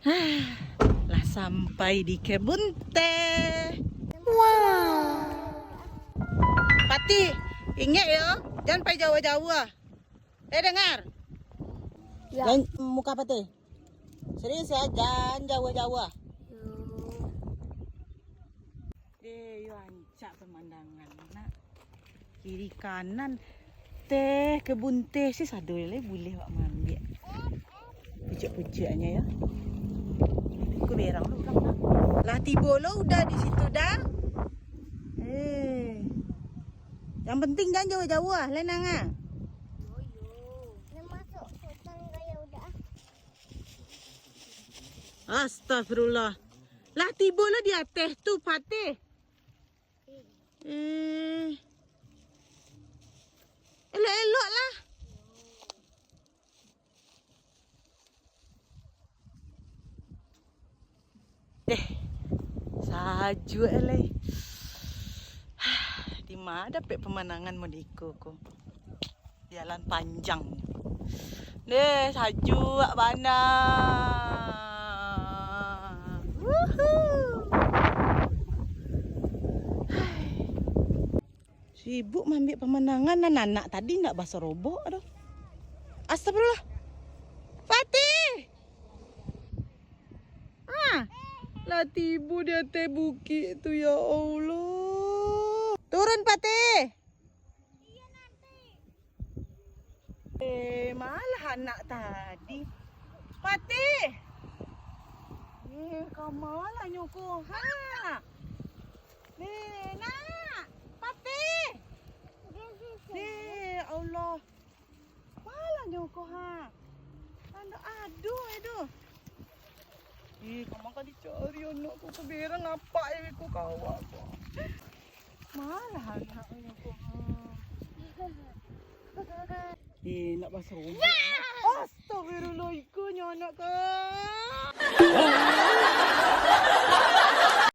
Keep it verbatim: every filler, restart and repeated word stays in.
Lah sampai di kebun teh. Wah. Patih, ingat yo, jan pai jauah-jauah. Eh, dengar. Ya. Jan muka Patih. Serius ya, jan jauah-jauah. Deh, yo rancak pemandangan, nak. Kiri kanan teh, kebun teh, sis ado lai buliah awak maambiak. Pucuak-pucuaknyo yo. Ko berang tu pulang, nak. Lah tibo lo uda di situ, Da. Eh. Yang penting jan jauah-jauah, lai nang ah. Astagfirullah. Lah tibo lo di ateh tu, Patih. Eh. Elok-elok lah. Deh, sajuak lai. Di ma dapek pemandangan model iko ko? Jalan panjang. Deh, sajuak bana. Wuhu. Hai. Sibuk maambiak pamandangan, nan anak tadi ndak basorobok doh. Astagfirullah. Fatih! Ah, lah tibo di ateh bukik tu, ya Allah. Turun, Fatih. Eh, malah anak tadi. Fatih. Eh, ka ma lah nyo ko? Ha. Deh, nak. Fatih. Deh, Allah. Malah nyo ko, ha. Aduh, aduh, aduh. Eh, ka ma ka dicari anak ko, ka berang apak eh ko kawa ko. Malah anak nyo ko, ha. Eh, nak basorobok. Astagfirullah, iko nyo anak ko.